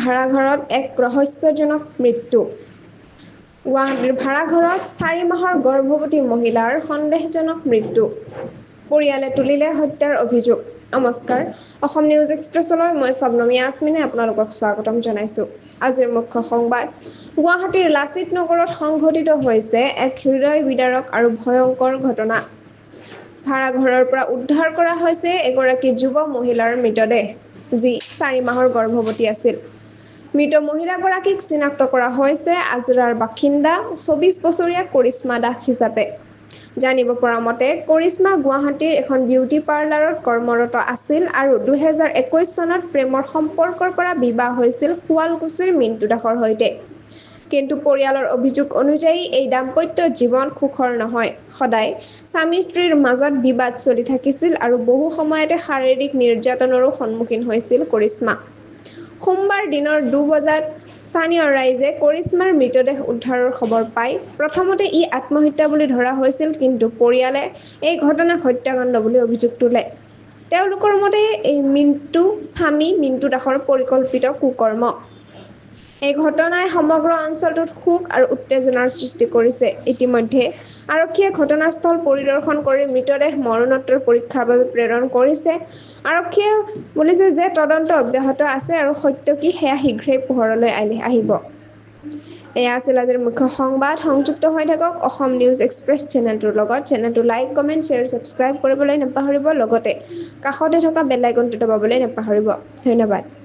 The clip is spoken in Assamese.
ভাড়াঘৰত এক ৰহস্যজনক মৃত্যু। গুৱাহাটীৰ ভাড়াঘৰত 4 মাহৰ গৰ্ভৱতী মহিলাৰ সন্দেহজনক মৃত্যু। পৰিয়ালে তুলিলে হত্যাৰ অভিযোগ। নমস্কাৰ, অসম নিউজ এক্সপ্ৰেছলৈ মই শবনম ইয়াছমিনে আপোনালোকক স্বাগতম জনাইছোঁ। আজিৰ মুখ্য সংবাদ। গুৱাহাটীৰ লাচিত নগৰত সংঘটিত হৈছে এক হৃদয় বিদাৰক আৰু ভয়ংকৰ ঘটনা। ভাড়াঘৰৰ পৰা উদ্ধাৰ কৰা হৈছে এগৰাকী যুৱ মহিলাৰ মৃতদেহ, যি 4 মাহৰ গৰ্ভৱতী আছিল। মৃত মহিলাগৰাকীক চিনাক্ত কৰা হৈছে আজৰাৰ বাসিন্দা 24 বছৰীয়া কৰিশ্মা দাস হিচাপে। জানিব পৰা মতে, কৰিশ্মা গুৱাহাটীৰ এখন বিউটি পাৰ্লাৰত কৰ্মৰত আছিল আৰু 2021 চনত প্ৰেমৰ সম্পৰ্কৰ পৰা বিবাহ হৈছিল শুৱালকুছিৰ মিণ্টু দাসৰ সৈতে। কিন্তু পৰিয়ালৰ অভিযোগ অনুযায়ী এই দাম্পত্য জীৱন সুখৰ নহয়। সদায় স্বামী স্ত্ৰীৰ মাজত বিবাদ চলি থাকিছিল আৰু বহু সময়তে শাৰীৰিক নিৰ্যাতনৰো সন্মুখীন হৈছিল কৰিশ্মা। সোমবাৰ দিনৰ 2 বজাত স্থানীয় ৰাইজে কৰিশ্মাৰ মৃতদেহ উদ্ধাৰৰ খবৰ পায়। প্ৰথমতে ই আত্মহত্যা বুলি ধৰা হৈছিল, কিন্তু পৰিয়ালে এই ঘটনাক হত্যাকাণ্ড বুলি অভিযোগ তোলে। তেওঁলোকৰ মতে এই মৃত্যু স্বামী মিণ্টু দাসৰ পৰিকল্পিত কুকৰ্ম। এই ঘটনাই সমগ্ৰ অঞ্চলটোত শোক আৰু উত্তেজনাৰ সৃষ্টি কৰিছে। ইতিমধ্যে আৰক্ষীয়ে ঘটনাস্থল পৰিদৰ্শন কৰি মৃতদেহ মৰণোত্তৰ পৰীক্ষাৰ বাবে প্ৰেৰণ কৰিছে। আৰক্ষীয়ে বুলিছে যে তদন্ত অব্যাহত আছে আৰু সত্য কি সেয়া শীঘ্ৰেই পোহৰলৈ আহিব। এয়া আছিল আজিৰ মুখ্য সংবাদ। সংযুক্ত হৈ থাকক অসম নিউজ এক্সপ্ৰেছ চেনেলটোৰ লগত। চেনেলটো লাইক, কমেণ্ট, শ্বেয়াৰ, ছাবস্ক্ৰাইব কৰিবলৈ নাপাহৰিব। লগতে কাষতে থকা বেল আইকনটো দবাবলৈ নাপাহৰিব। ধন্যবাদ।